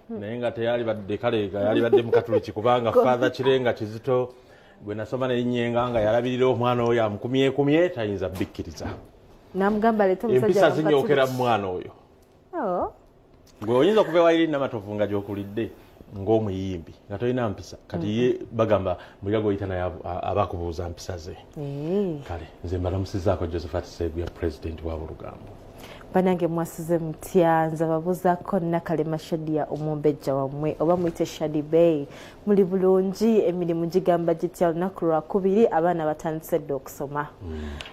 Naye nga teyalibadde kale nga yalibadde mukatuliki, kubanga Father Kirenga Kizito gwe nasoma nerinyenga nga yalabirira omwana oyo amukumyekumye, tayinza bikkiriza. Namugamba leeta omusajja. Empisa zinyokera mu mwana oyo. Oh. Gwe oyinza okuva ewayiri Namatovu nga gyokulidde ng'omuyimbi nga tolina mpisa. Kati ye bagamba mulira gwoyita naye aba akubuuza mpisa ze. Kale nze mbalamusizaako Josephat Seguya, president wa Bulugambo. Banange, mwasize mutya? Nze babuuzaako Nakalema Shadia, omumbejja wammwe, oba muyite Shadi Bay. Muli bulungi? Emirimu gigamba gitya? Olunaku lwakubiri, abaana batandise dda okusoma.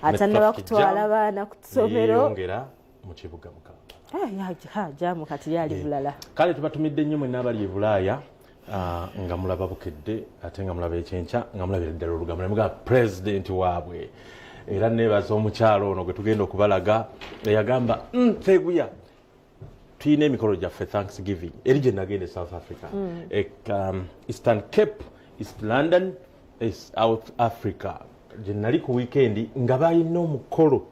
Atannaba traffic kutwala jam baana ku ssomero. Yeyongera mu kibuga Mukampala. Ah, jam kati yali bulala. Kale tubatumidde nnyo mwenna abali e Bulaaya, nga mulaba Bukedde, ate nga mulaba Ekyenkya, nga mulabira ddala Olugambo nemugaa pulezidenti waabwe. Era nebaza omukyalo ono gwe tugenda okubalaga eyagamba, Seguya, tulina emikolo gyaffe Thanksgiving eri gye nagenda e South Africa, Eastern Cape, East London, South Africa, gye nali ku weekend nga balina omukolo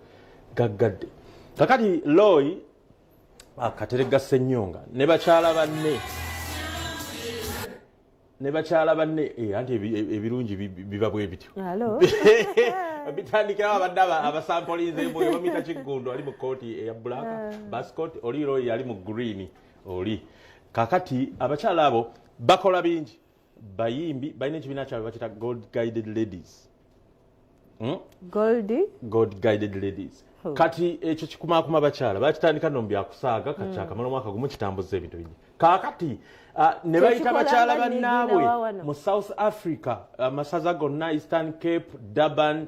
gaggadde. Kakati Loy Akaterega Senyonga ne bakyala banne anti ebirungi biba bwe bityo. Alo. Bitandikirawo abadde abasampolinze emwoyo bamuyita Kiggundu, ali mu kooti eya black bascot, oli Roy yali mu green oli. Kakati abakyala abo bakola bingi, bayimbi, balina ekibiina kyabwe bakita God Guided Ladies. Gold God Guided Ladies. Oh. Kati ekyo kikumakuma bakyala bakitandika no mu byakusaaga. Kati kyakamala omwaka gumu, kitambuza ebintu bingi. Kaakati ne bayita Kyekikola bakyala nga bannaabwe Nigina wa wano. mu South Africa, amasaza gonna, Eastern Cape, Durban,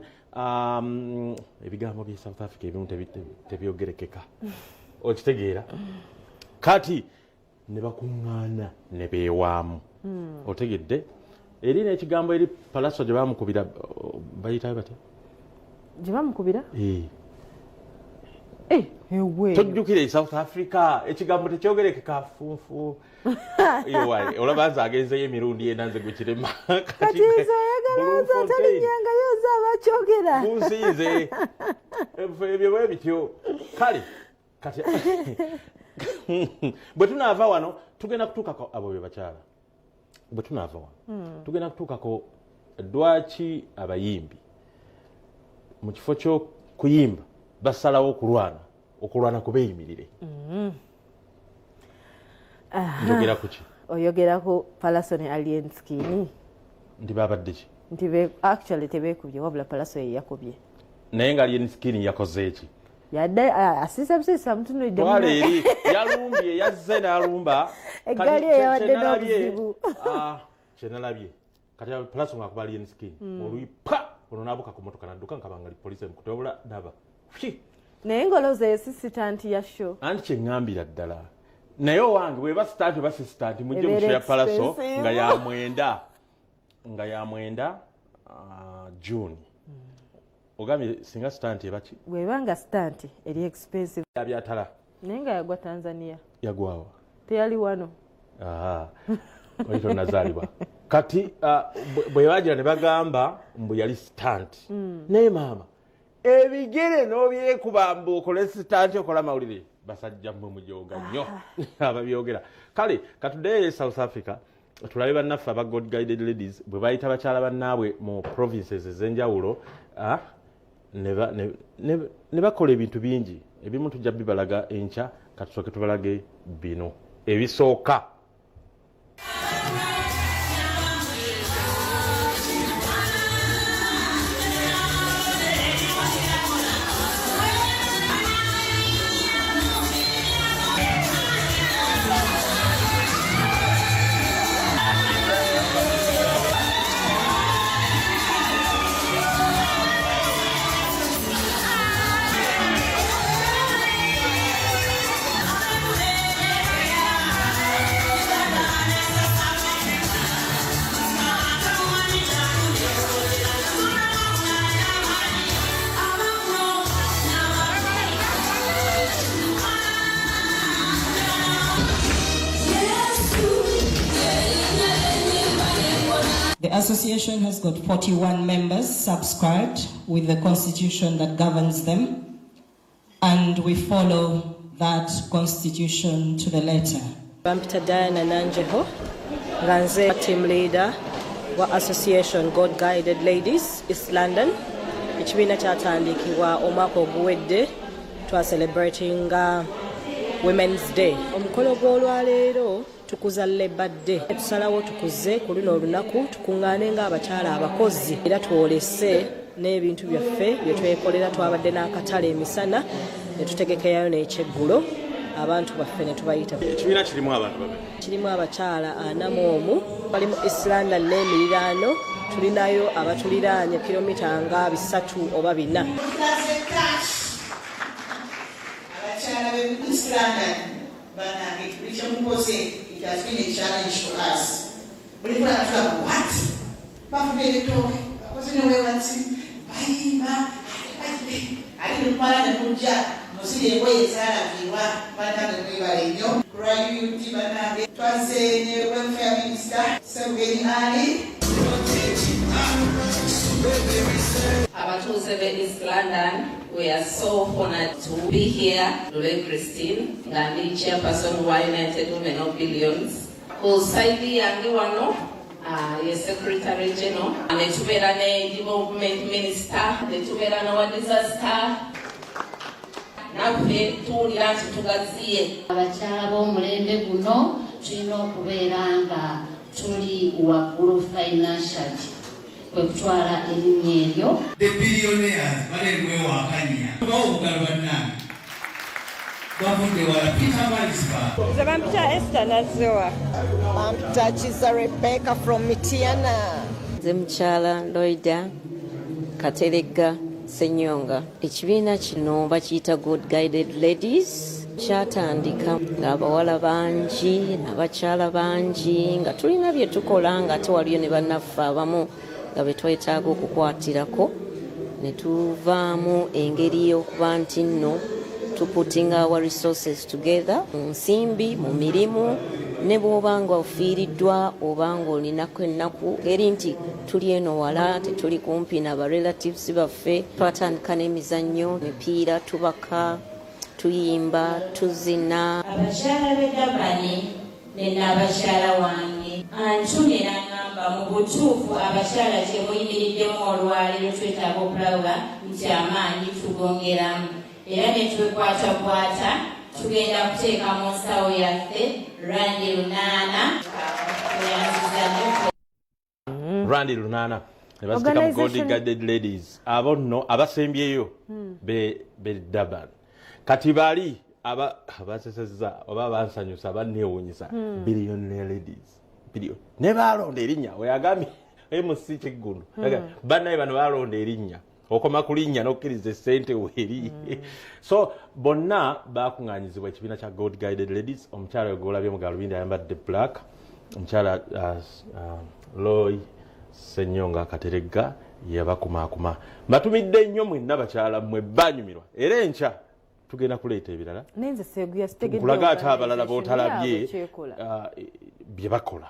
ebigambo bye South Africa ebimu tebyogerekeka, okitegeera? Kati ne bakuŋŋaana ne beewaamu, otegedde? Eri n'ekigambo eri Palaso gye bamukubira, bayitayo batya? Gye bamukubira? Eh. Eh, ewe. Tojjukira e South Africa ekigambo tekyogerekeka, funfu. Ewaye, olaba nze agenzeyo emirundi ena, nze gwekirema. Kati nze oyagala nze atalinyangayo nze abakyogera. Kunsinze ebyo bwe bityo. Kale kati bwe tunaava wano tugenda kutuukako abo be bakyala. Bwe tunaava wano tugenda kutuukako lwaki abayimbi mu kifo ky'okuyimba basalawo okulwana, okulwana kubeeyimirire. Njogera ku ki? Oyogera ku Palaso ne Alien Skin. Nti babadde ki? Nti actually tebeekubye, wabula Palaso ye yakubye. Naye nga Alien Skin yakoze eki? Yadde asiisa busiisa mutunulidde. Twala eri yalumbye, yazze n'alumba. Eggaali eyawadde n'obuzibu. Kyenalabye kati Palaso ngaakuba Alien Skin oluyi pa, ono n'abuka ku motoka nadduka nkabanga poliisi emukutobula daba. Naye ng'olowooza yo si stunt ya show? Anti kyeŋŋambira ddala, naye owange bweba stunt oba si stunt, mujje Ebeera mu show ya Palaso expensive. Nga ya 9 June. Ogambye singa stunt ebaki? Bweba nga stunt eri expensive. Yabyatala. Naye nga yagwa Tanzania. Yagwawa? Teyali wano. Aha. Oli tonazaalibwa. Kati bwe bagira ne bagamba mbu yali stunt, naye maama ebigere n'obyekuba mbu okole stunt, okola amawulire. Basajja mmwe mujooga nnyo ababyogera. Kale katuddeyo e South Africa tulabe bannaffe aba God Guided Ladies bwe bayita bakyala bannaabwe mu provinces ez'enjawulo, ne bakola ebintu bingi. Ebimu tujja bibalaga enkya. Katusooke tubalage bino ebisooka. The association has got 41 members subscribed with the constitution that governs them, and we follow that constitution to the letter. Bampita Diana Nanjeho, nga nze team leader wa Association God Guided Ladies East London. Ekibiina kyatandikibwa omwaka oguwedde, twacelebratinga Women's Day. Omukolo gw'olwaleero tukuza Labour Day. Tusalawo tukuze ku luno olunaku, tukuŋŋaane ng'abakyala abakozi era twolese n'ebintu byaffe bye twekolera. Twabadde n'akatale emisana ne tutegekerayo n'ekyeggulo, abantu baffe ne tubayita. Ekibiina kirimu abantu babiri? Kirimu abakyala 41, bali mu East London n'emiriraano. Tulinayo abatuliraanye kilomita nga 3 oba 4. Mutaze cash. Abakyala b'e East London banange, buli kyemukoze, it has been a challenge to us. Buli kulaba tulaba what bafuna ebitooke, bakoze newebatsi, bayimba ate netumala ne mujja muziri engoye ezalagirwa. Banange, mwebale nnyo kulwa UUT. Banange, twazze ne welfare minister Sebugeni Ali. Abatuuze b'e East London, we are so honored to be here. Lule Christine, nga ndi chairperson wa United Women of Billions. Ku side yange wano ye secretary general, ne tubeera ne development minister, ne tubeera n'owa disaster. Naffe tuwulira nti tugaziye. Abakyala b'omulembe guno tulina okubeera nga tuli waggulu financially, kwe kutwala erinnya eryo. The billionaires balengwewakanya bawo obugalo. Bannange, bavudde wala. Peter Marisba. Nze bampita Esther Nazoa. Bampita Kiza Rebecca from Mityana. Nze mukyala Loida Kateregga Senyonga. Ekibiina kino bakiyita God Guided Ladies. Kyatandika ng'abawala bangi n'abakyala bangi nga tulina bye tukola, nga ate waliyo ne bannaffe abamu nga be twetaaga okukwatirako, ne tuvaamu engeri y'okuba nti nno tuputting our resources together mu nsimbi, mu mirimu, ne bw'oba nga ofiiriddwa oba ng'olinako ennaku eri nti tuli eno wala, tetuli kumpi na ba relatives baffe. Twatandika n'emizannyo, mipiira, tubaka, tuyimba, tuzina. Abakyala b'e Durban ne n'abakyala wange antumye n'aŋŋamba, mu butuufu abakyala kye muyimiriddemu olwaleero, twetaaga okulaba nti amaanyi tugongeramu era ne twekwatakwata. Tugenda kuteeka mu nsawo yaffe randi 800. Oyanziza nnyo. Randi 800 ne baziteeka mu God Guided Ladies. Abo nno abasembyeyo be Durban. Kati bali abaseseza oba abansanyusa, abanneewuunyisa, billionaire ladies, billion ne balonda erinnya. Weyagambye MC Kiggundu, bannaye bano balonda erinnya, okoma ku linnya n'okkiriza essente weeri. So bonna bakuŋŋaanyizibwa ekibiina kya God Guided Ladies. Omukyala oyo gwolabye mu galubindi ayambadde black, omukyala Loy Senyonga Kateregga, yabakumaakuma. Mbatumidde nnyo mwenna bakyala mmwe, banyumirwa, era enkya tugenda kuleeta ebirala. Nenze seguya sitegedde Nkulaga ate abalala organization b'otalabye yaabwe kyekola. Bye bakola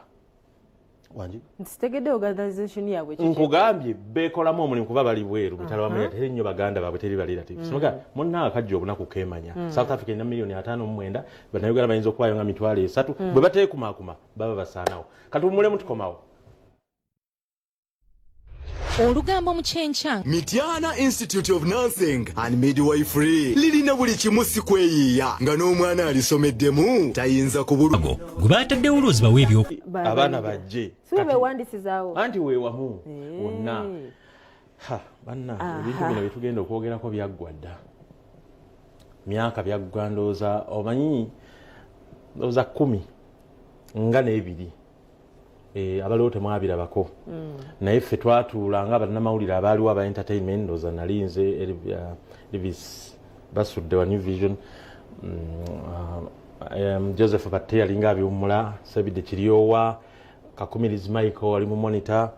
wangi. Nsitegedde organization yaabwe kyekola. Nkugambye beekolamu omulimu kuba bali bweru mitala wamenya, teri nnyo baganda baabwe, teri ba relatives. Muga munna akajja obunaku kemanya. South Africa erina miliyoni 59, Bannayuganda bayinza okubayo nga 30,000. Bwe bateekumaakuma baba basaanawo. Katuwummulemu, tukomawo. Olugambo mu Kyenkya. Mityana Institute of Nursing and Midwifery lirina buli kimu, si kweyiiya, nga n'omwana alisomeddemu tayinza kubulwa. Gwe bataddewo lwozi bawe ebyo. Abaana bajje. Si be bewandisizaawo? Anti weewamu wonna. Ha, banna, ebintu bino byetugenda okwogerako byaggwa dda, myaka byaggwa. Ndowooza omanyi, ndowooza 12. Abaliwo temwabirabako, naye ffe twatuula nga bannamawulire abaaliwo aba entertainment. Ndowooza nali nze Elvis Basudde wa New Vision, Joseph Batte yalinga abiwumula, Sebidde Kiryowa, Kakumiriz Michael wali mu Monitor,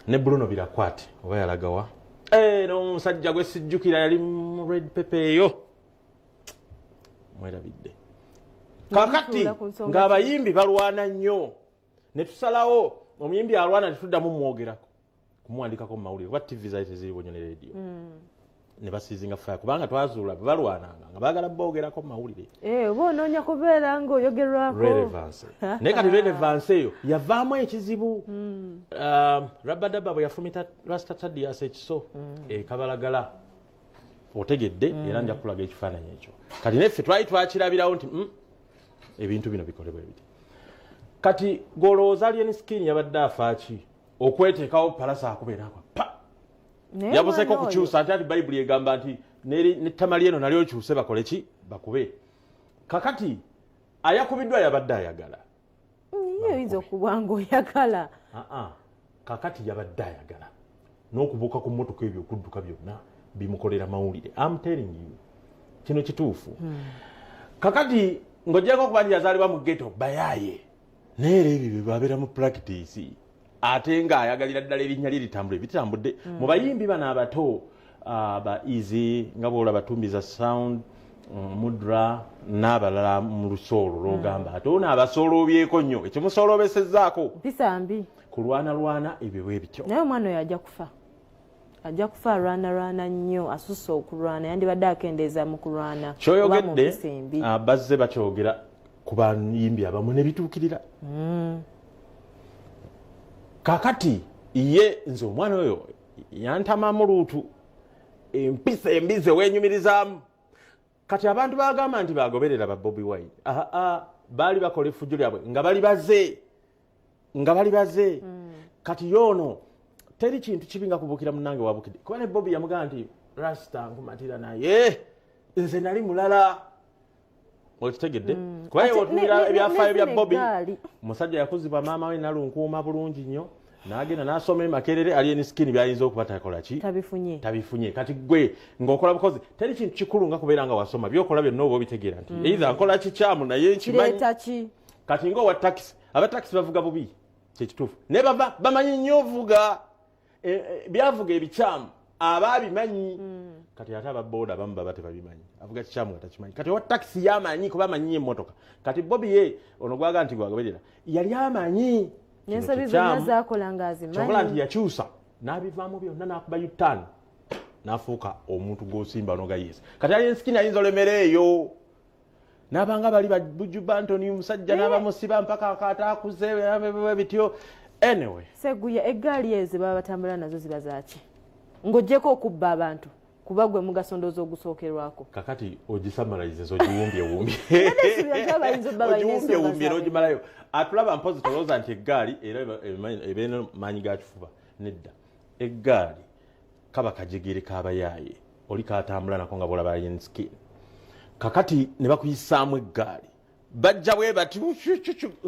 ne Bruno Birakwate oba yalagawa. N'omusajja gwe sijjukira yali mu Red Pepper eyo, mwerabidde. Kakati Mutuula ku nsonga. Ng'abayimbi balwana nnyo, ne tusalawo omuyimbi alwana tetuddamu mwogerako, kumuwandikako mu mawulire, kuba TV zaali teziriwo nnyo ne radio. Ne basiizinga fire kubanga twazuula bwe balwananga nga baagala boogerako mu mawulire. Eh, oba onoonya kubeera ng'oyogerwako. Relevance. Naye kati relevance eyo yavaamu ekizibu. Rabadaba bwe yafumita Rasta Tadias ekiso ekabalagala, otegedde? Era nja kulaga ekifaananyi ekyo. Kati neffe twali twakirabirawo nti ebintu bino bikolebwa ebiti. Kati golowooza Alien Skin yabadde afaaki okweteekawo Palasa akubeera akwa pa Naye yabuzeeko omwana oyo- okukyusa nti ati Bayibuli egamba nti n'ettama lyeno nalyo okyuse bakole ki, bakube. Kakati ayakubiddwa yabadde ayagala Ye oyinza okuba ng'oyagala. Aa, kakati yabadde ayagala n'okubuuka ku mmotoka, ebyo okudduka byonna bimukolera mawulire. I'm telling you, kino kituufu. Kakati ng'ogyeko okuba nti yazaalibwa mu ghetto, bayaaye, naye era ebyo bye babeera mu practice, ate ng'ayagalira ddala erinnya lye litambule. Bitambudde mu bayimbi bano abato, ba Easy, nga bwolaba Tumbiza Sound, Mudra n'abalala mu lusoolo lwogamba, ate ono abasooloobyeko nnyo, ekimusooloobesezzaako Mpisa mbi. Kulwanalwana ebyo bwe bityo. Naye omwana oyo ajja kufa, ajja kufa. Alwanalwana nnyo, asusse okulwana, yandibadde akendeeza mu kulwana oba mu Kyoyogedde, mpisa embi. Bazze bakyogera ku bayimbi abamu ne bituukirira. Kakati ye nze omwana oyo yantamamu luutu, empisa embi ze weenyumirizaamu. Kati abantu bagamba nti bagoberera ba Bobi Wine, aa, baali bakola effujjo lyabwe nga bali baze, nga bali baze. Kati yoono teri kintu kibi nga kubuukira munange wabukidde, kuba ne Bobi yamugamba nti Rasta nkumatira, naye nze nali mulala, okitegedde? Kuba ye Ate otunulira ebyafaayo bya ne Bobi, eggaali. Musajja yakuzibwa maama we Nalunkuuma bulungi nnyo, n'agenda n'asoma e Makerere. Alien Skin byayinza okuba takola ki? Tabifunye. Tabifunye. Kati gwe ng'okola bukozi, teri kintu kikulu nga kubeera nga wasoma, byokola byonna oba obitegeera nti either nkola kikyamu naye nkimanyi. Kireeta ki? Kati ng'owa takisi, abatakisi bavuga bubi, kyekituufu, naye bava bamanyi nnyo ovuga. Byavuga ebikyamu aba abimanyi. Kati ate ababooda abamu baba tebabimanyi, avuga kikyamu nga takimanyi. Kati owa takisi yamanyi kuba amanyi emmotoka. Kati Bobi ye ono gwaga nti gwagoberera yali amanyi kino N'ensobi zonna kikyamu. zakola nga Kyokola nti azimanyi. Yakyusa n'abivaamu byonna n'akuba U-turn n'afuuka omuntu gw'osimba n'ogayiisa. Kati Alien Skin ayinza olemera eyo n'abanga bali Buju Bantoni, omusajja n'abamusiba mpaka akaata akuze bityo. Anyway. Seguya, eggaali ezo baba batambula nazo ziba zaaki ng'oggyeko okubba abantu, kuba gwe mugaso ndowooza ogusookerwako? Kakati ogisamalize, ogiwumbyewumbye. Nsuubira nti bayinza obba balina ensonga Ogiwumbyewumbye zaabwe. n'ogimalayo. Atulaba mpozi tolowooza nti eggaali era ebeera maanyi ga kifuba. Nedda, eggaali kaba kajegere k'abayaaye, oli katambula nako nga bolaba Alien Skin. Kakati ne bakuyisaamu eggaali, bajja bwe bati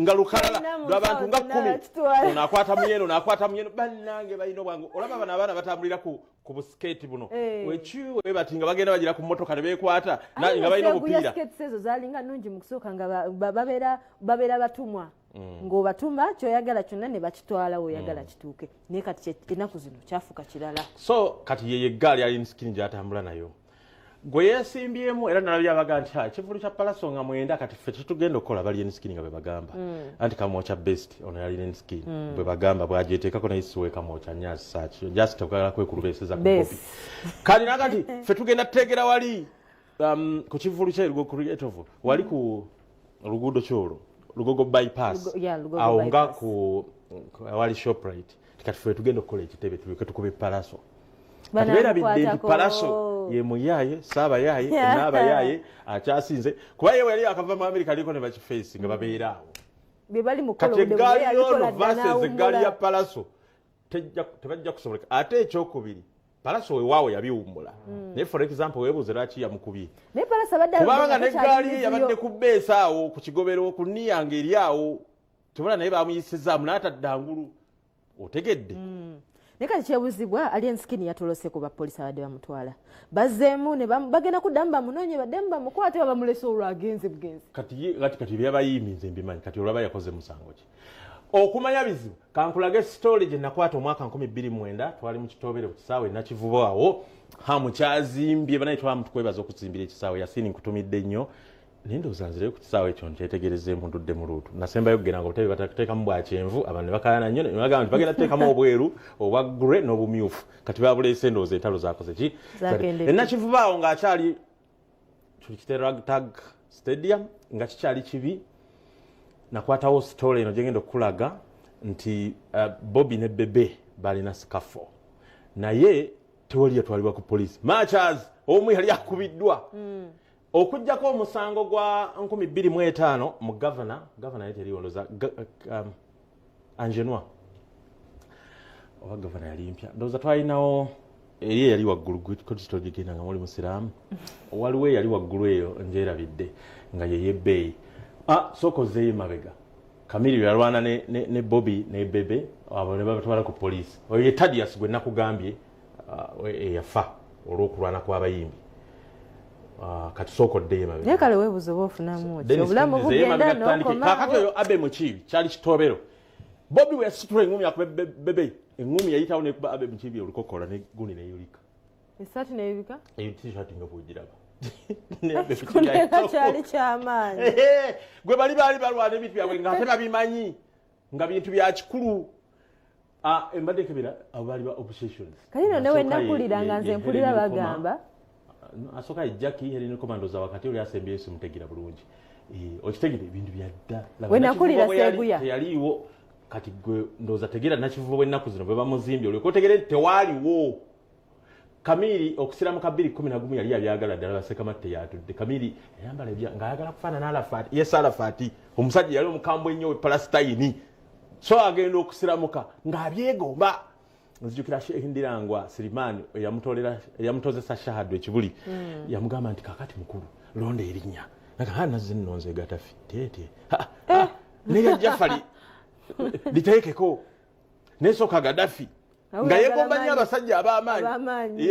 nga lukalala Bonna mu lwabantu nga nsawo 10. zonna bakitwala. Ono akwata muyeno, ono akwata muyeno. Bannange, balina obwangu. Olaba bano abaana batambulira ku busikeeti buno weki we bati nga bagenda bagira ku mmotoka ne beekwata nga balina obupiira. Skates ezo zalinga nnungi mu kusooka, nga babeera batumwa, ng'obatuma kyoyagala kyonna ne bakitwala weoyagala kituuke. Naye kati ennaku zino kyafuuka kirala. So kati yeyo eggaali Alien Skin gyatambula nayo gwe yesimbyemu. Era nalabye abaga nti, "Ha, ekivulu kya Palaso nga mwenda, kati ffe tetugenda okukola." Ba Alien Skin nga bwe bagamba anti Kamwokya best ono Alien Skin bwe bagamba bwagyeteekako, naye siwe Kamwokya nyasaaki just okagala kwekulubeseza ku Best. Bobi. Kati naga nti ffe tugenda tuteegera wali ku kivulu kye Creative wali ku luguudo kyolwo Lugogo bypass. Yeah, Lugogo Awo nga bypass. ku awali Shoprite. Kati ffe tugenda okukola ekitebe tulyoke tukube Palaso. Kati beerabidde nti Banaamukwatako. Palaso ye muyaaye, saabayaaye, naabayaaye akyasinze, kuba ye yali akava mu Amerika aliko ne bakifeesi nga babeera awo. Bye bali mu kukola Kati obudde eggaali bwe yono yabikola dda versus eggaali ya n'awummula. Palaso tebajja kusoboleka. Ate ekyokubiri, Palaso weewaawo yabiwummula, naye for example weebuuze lwaki yamukubye? Naye Palaso abadde Kubanga aludde nga neggaali ye takyali yabadde mivuyo. ku beesi awo ku kigobero ku niyanga eri awo tebula, naye bamuyisizaamu n'atadda ngulu, otegedde? Naye kati kyebuzibwa, Alien Skin yatolose ku bapoliisi abadde bamutwala, bazzeemu ne bagenda kuddamu bamunoonye, baddemu bamukwate, oba bamulese olwo agenze bugenzi? Kati kati byabayimbi nze mbimanyi. Kati olwaba yakoze musango ki okumanya bizibu. Kankulage story gye nakwata omwaka 2009. Twali mu Kitobere ku kisaawe Nakivubo awo, hamu kyazimbye banaye twamu tukwebaza okuzimbira ekisaawe. Yasini, nkutumidde nnyo. Naye ndowooza nzireyo ku kisaawe ekyo nkyetegerezeemu ndudde mu luutu. Nasembayo okugenda nga obutebe batateekamu bwa kyenvu, abantu ne bakaayana nnyo ne bagamba nti bagenda kuteekamu obweru, obwa grey n'obumyufu. Kati babuleese ndowooza entalo zaakoze ki? Zagendedde. E Nakivubo awo ng'akyali kite Ragtag Stadium nga kikyali kibi, nakwatawo story eno gyengenda okukulaga nti Bobi ne Bebe balina scuffle, naye tewali yatwalibwa ku poliisi. Matchers omu yali akubiddwa. Okuggyako omusango gwa 2005 mu gavana, gavana ye teriwo ndowooza, Angenoi oba gavana yali mpya, ndowooza twalinawo eri eyali waggulu kotitogigenda nga muli musiraamu, waliwo eyali waggulu eyo njerabidde nga yeyebbeeyi. Ah, sooka ozzeeyo emabega. Kamiri yalwana ne Bobi ne Bebe, abo ne babatwala ku poliisi. Oyo ye Tadias gwe nakugambye eyafa olw'okulwana kw'abayimbi. Kati sooka oddeyo emabega. Naye kale weebuuza oba ofunamu ki? Dennis Obulamu Kenny, zeyo bugenda emabega tutandike. n'okomaawo. Kaakati oyo Abe Mukiibi kyali kitobero. Bobi we yasitula eŋŋumi akube Bebe, eŋŋumi yayitawo nekuba Abe Mukiibi olukokola ne gundi neyulika. Esaati neyulika? Eyo t-shirt nga bw'ogiraba. Kuneka kyali kyamaanyi. Gwe bali baali balwana ebintu byabwe nga ate babimanyi nga bintu bya kikulu. Ah, embadde nkebera abo baali ba obsessions. Kati nno newe Asooka nakulira nga nze ye mpulira Helen Lukoma. bagamba. Asooka ye Jackie, Helen Lukoma ndowooza wakati oli asembyeyo simutegeera bulungi. Okitegere ebintu bya dda. Laba, We nakulira Nakivubo bwe yali Seguya. teyaliiwo. Kati gwe ndowooza tegeera Nakivubo bw'ennaku zino bwe bamuzimbye olyoke otegere nti tewaaliwo. Kamiri okusiramuka 2011 yali abyagala ddala, Basekamatte yatudde. Kamiri yayambala ebya ng'ayagala kufaanana Arafat. Yes, Arafat omusajja yali omukambwe ennyo we Palestine, so agenda okusiramuka ng'abyegomba. Nzijukira Sheikh Ndirangwa Sirimani eyamutozesa shahadu ekibuli. Yamugamba nti kakati mukulu londa erinnya. Naga, ha, nazze nno nze Gatafi teete nerya Jafari liteekeko nesooka Gadafi Awo nga yagala yeegomba nnyo maanyi. abasajja ab'amaanyi. Ab'amaanyi.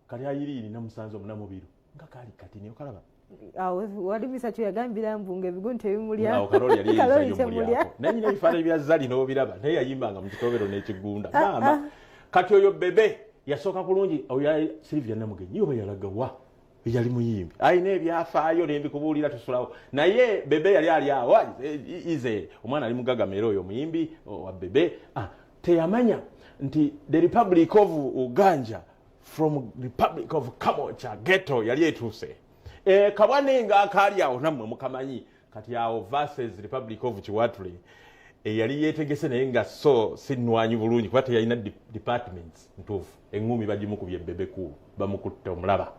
Kali ayiriiri namusanze omunamubiru nga kali kati niyo kalaba. Awo wali misatu yagambira mbu nga ebigundu tebimulya. Awo Kaloli yali Kaloli yeyisayo temulya. mulyako. Naye nyina ebifaananyi bya Zali n'obiraba, naye yayimbanga mu kitobero n'ekigunda. Ah, Maama. ah. Kati oyo Bebe yasooka kulungi, oyo yali Sylvia Namugenyi, oba yalaga wa? Yali muyimbi. Alina ebyafaayo n'embikubuulira tusulawo. Naye Bebe yali ali awo, ize omwana ali mugagamera oyo omuyimbi wa Bebe. Ah, teyamanya nti the Republic of Uganda from Republic of Kamocha ghetto yali etuuse. Kabwane nga akaali awo nammwe mukamanyi. Kati awo versus Republic of Kiwatule eyali yeetegese naye nga so si nnwanyi bulungi kuba teyalina departments ntuufu. Eŋŋumi bagimukubye Bebe Cool, bamukutte omulaba.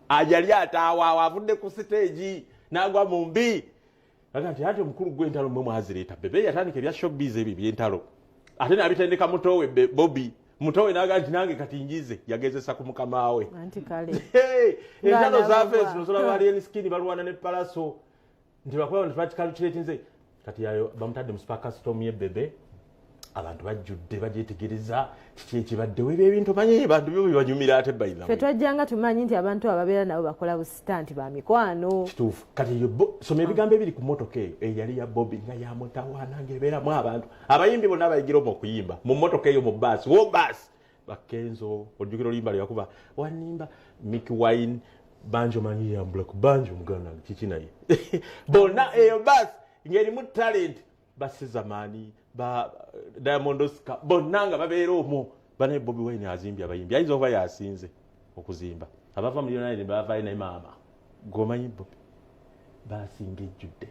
Ajali ataawaawo avudde ku siteegi n'agwa mu mbi. Aga nti ate omukulu gw'entalo mmwe mwazireeta. Bebe yatandika ebya showbiz ebyo eby'entalo. Ate n'abitendeka muto we Bobby. Muto we n'agamba nti nange kati njize, yagezesa ku mukama we. Anti kale. Hey, entalo Ng'ana zaafe bagwa. zino zolaba Alien Skin balwana ne Palaso. Nti lwakuba abantu bakicalculatinze nze. Kati yayo bamutadde mu super custom ye Bebe. Abantu bajjudde bagyetegereza kiki ekibaddewo ebyo ebintu manyi abantu byo bibanyumira ate by the way. Ffe twajjanga tumanyi nti abantu abo babeera nabo bakola busitanti ba mikwano. Kituufu. Kati eyo soma ebigambo ebiri ku mmotoka eyo eyali ya Bobby nga ya mutawaana ng'ebeeramu abantu. Abayimbi bonna abayigira omwo okuyimba mu mmotoka eyo mu bbaasi, wo bbaasi. Bakenzo, ojjukira oluyimba lwe yakuba wanimba Mickey Wine, Banjo manyi yambula ku Banjo muganda wange kiki naye. Bonna eyo bbaasi ng'erimu talent. Basizamani, ba Diamond Oscar, bonna nga babeera omwo. Bane Bobi Wine azimbye abayimbi, ayinza okuba yasinze okuzimba. Abava mu United bavaayo naye maama. Gw'omanyi Bobi basinga ejjudde.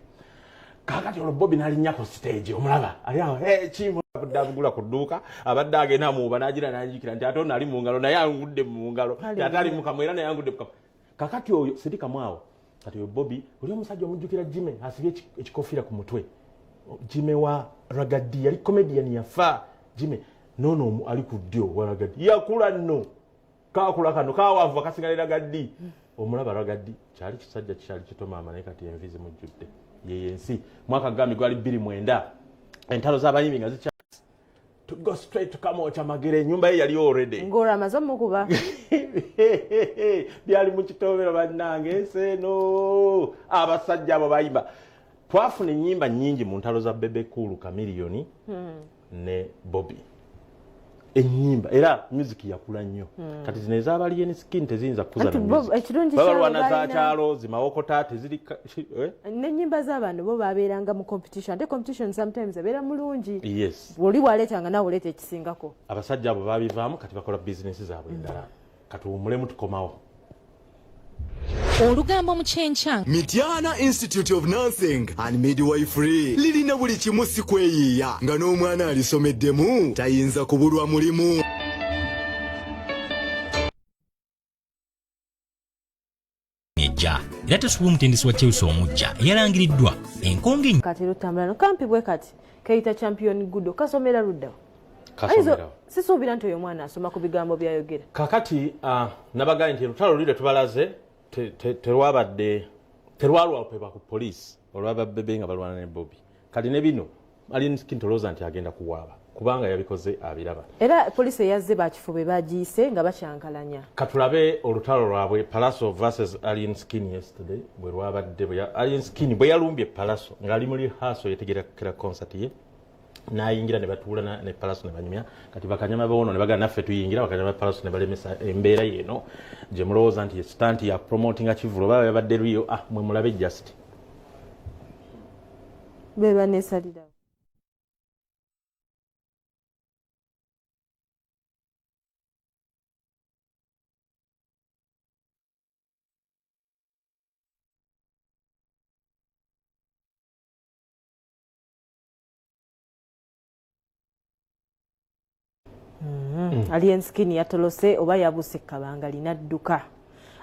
Kaakati olwo Bobi n'alinnya ku stage omulaba ali awo, hey, kimu abadde abugula ku dduuka, abadde agenda amuwuba n'agira n'anjikira nti ate ono ali mu ngalo naye angudde mu ngalo, nti ate ali mu kamwa era naye angudde mu kamwa. Kaakati oyo sirikamu awo. Kati oyo Bobi, oli omusajja omujjukira Jimmy asibye ekikofiira ku mutwe. Jimmy wa Ragadi yali comedian yafa. Jimmy nono ali ku ddyo wa Ragadi. Yakula nno. Kakula kano kawanvu akasigala Ragadi. Omulaba Ragadi kyali kisajja kyali kito maama naye kati envi zimujjudde. Ye ensi. Mwaka gami gwali 2009. Entalo z'abayimbi nga zikya to go straight to Kamwokya Magere, ennyumba ye yali already. Ng'olwo amaze omukuba. Byali mu kitobero bannange ensi eno. Abasajja abo bayimba. Twafuna ennyimba nnyingi mu ntalo za Bebe Cool, Chameleone ne Bobby. Enyimba era music yakula nnyo. Kati zino ezaba Alien Skin teziyinza kukuza Anti na bo- music. ekirungi Babalwana kyabo za balina- kyalo zimawokota teziri eh? N'ennyimba z'abantu bo babeeranga mu competition, ate competition sometimes abeera mulungi. Yes. Oli waleetanga naawe oleeta ekisingako. Abasajja abo babivaamu, kati bakola bizinesi zaabwe endala. Katuwumulemu, tukomawo. Olugambo mu Kyenkya. Mityana Institute of Nursing and Midwifery lirina buli kimu, si kweyiiya, nga n'omwana alisomeddemu tayinza kubulwa mulimu. Ejja era tesuba omutendesi wa Chelsea omujja eyalangiriddwa enkonge. Kati lutambula no kampi bwe kati keyita Champion Gudo, kasomera luddawo? Kasomerawo. Sisuubira nti oyo omwana asoma ku bigambo byayogera. Kakati nabagambye nti olutalo luli lwe tubalaze terwabadde terwalwapebwa ku poliisi olwababebe nga balwana ne Bobi. Kati ne bino, Alien Skin tolowooza nti agenda kuwaaba, kubanga yabikoze abiraba. Era poliisi eyazze bakifube bagiyise nga bakyankalanya. Katulabe olutalo lwabwe, Palaso versus Alien Skin yesterday bwe lwabadde, Alien Skin bwe yalumbye Palaso ng'ali mu rehearsal yetegerekera concert ye, n'ayingira ne batuula ne Palaso ne banyumya. Kati bakanyama boono ne bagamba naffe tuyingira, bakanyama ba Palaso ne balemesa embeera yeeno gye mulowooza nti ye stunt ya promotinga kivvulu oba yabadde lwiyo. Ah, mwe mulabe just. Be baneesalirawo. Alien Skin yatolose oba yabuuse kabanga linadduka,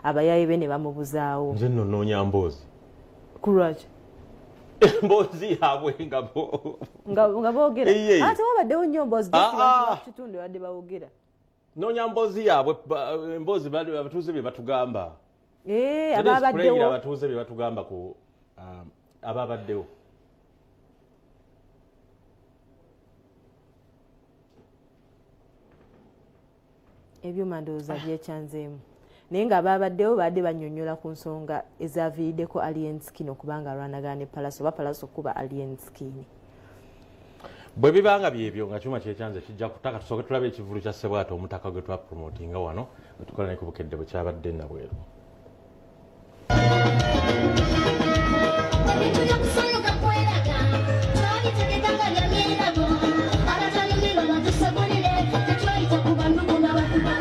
abayaye be ne bamubuzaawo. Nze nno nnoonya mboozi. Kulwaki? Emboozi yaabwe nga nga boogera. Eye. Ate wabaddewo nnyo mboozi. Ah, ah. Kitundu badde bawogera. Noonya mboozi yaabwe, emboozi abatuuze bye batugamba. Eh, Era playingira ababaddewo. Abatuuze bye batugamba ku ababaddewo. Ebyuma ndowooza byekyanzeemu, naye nga ababaddewo badde bannyonnyola ku nsonga ezaviiriddeko Alien Skin okubanga alwanagana ne Palaso oba Palaso okuba Alien Skin. Bwe bibanga byebyo nga kyuma kyekyanze kijja kutaka, tusooke tulabe ekivulu kya Ssebwato omutaka gwe twapromotinga wano bwe tukola ne ku Bukedde bwe kyabadde Nabweru. Ebintu byokusanyuka kweraga twabitegeka nga bya myerago, abatanyumirwa batusegulire, tetwayita ku banugu n'abakuba.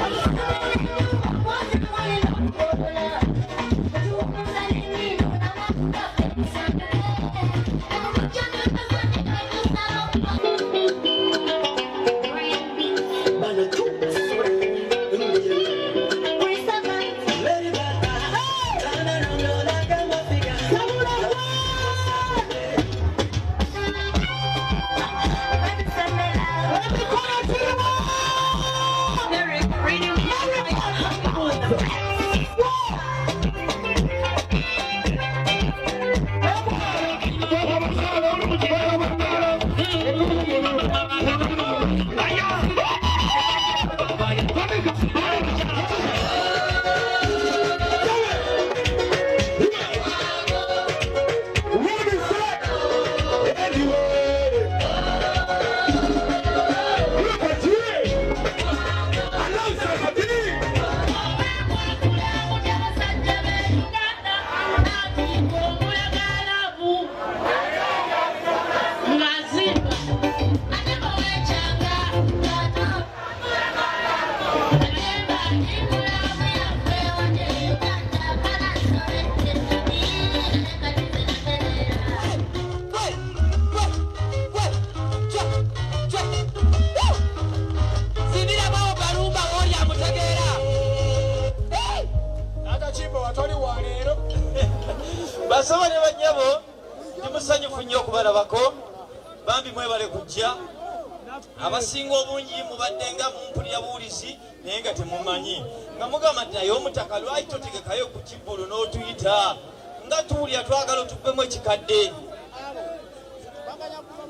Basaba ne bannyabo, ndi musanyufu nnyo okubalabako. Bambi mwebale kujja. Abasinga obungi mubadde nga mumpulira buwulizi, naye nga temumanyi, nga mugamba nti naye omutaka lwaki totegekayo ku kivvulu n'otuyita, nga tuwulira twagala otubbemu ekikadde.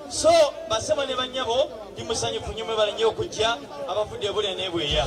So basaba ne bannyabo, ndi musanyufu nnyo, mwebale nnyo okujja abavudde ebule n'ebweya.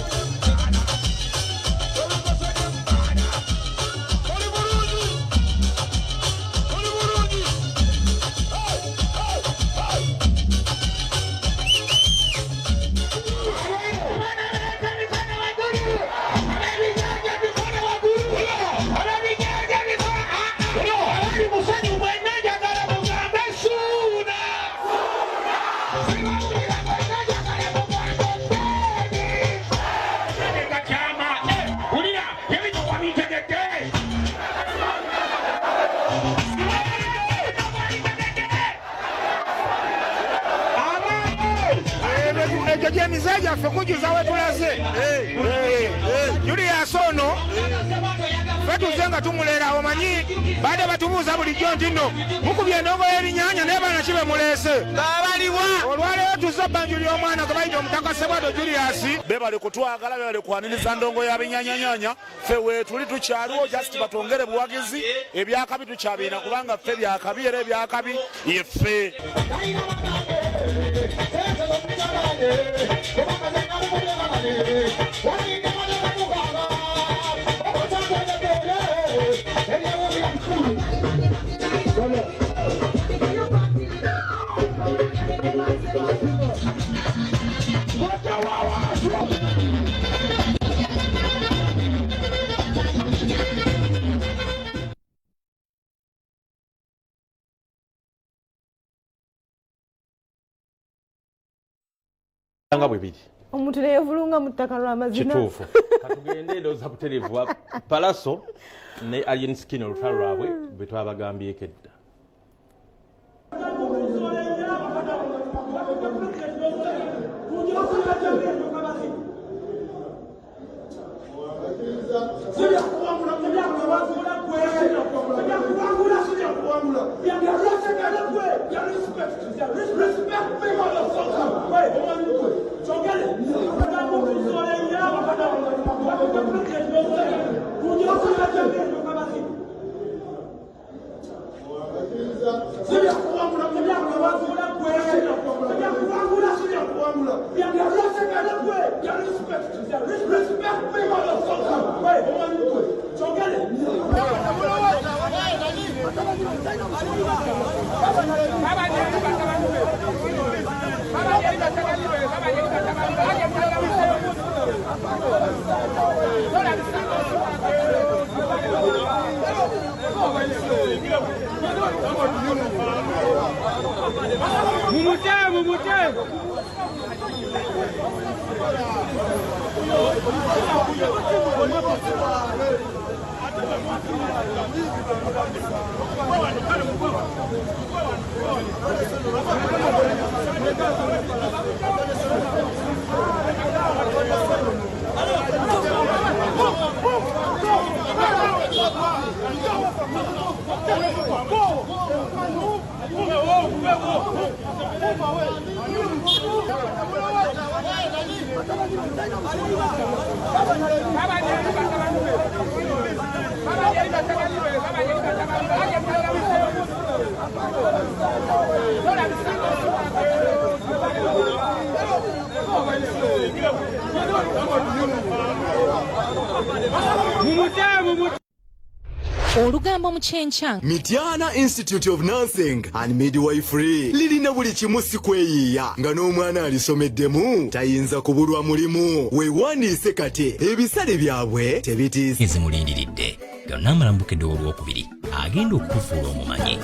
Egyo gyemize gyaffe kujuza wetulaze. Julius ono ffe tuzze nga tumulera, omanyi badde batubuuza bulijjo nti nno mukubye endongo y'ebinnyanja naye baana ki bemuleese. Olwaleero tuzze obbanjulira omwana gwe bayita Omutaka Ssebwato Julius. Bebale kutwagala, bebale kwaniriza ndongo ya binyanyanyanya. Ffe weetuli tukyaliwo, just batwongere buwagizi. Ebyakabi tukyabirina kubanga ffe byakabi, era ebyakabi yeffe. Nga bwe biri. Omuntu neyevulunga mu ttaka lw'amazina. Kituufu. Katugende ndowooza butereevu wa Palaso ne Alien Skin, olutalo lwabwe bwe twabagambyeko edda. Olugambo mu kyenkya. Mityana Institute of Nursing and Midwifery lirina buli kimu, si kweyiiya, nga n'omwana alisomeddemu tayinza kubulwa mulimu. Weewandiise kati, ebisale byabwe tebitiisa. Ezimulindiridde gano n'amala mu Bukedde olwokubiri agenda okukufuula omumanyi.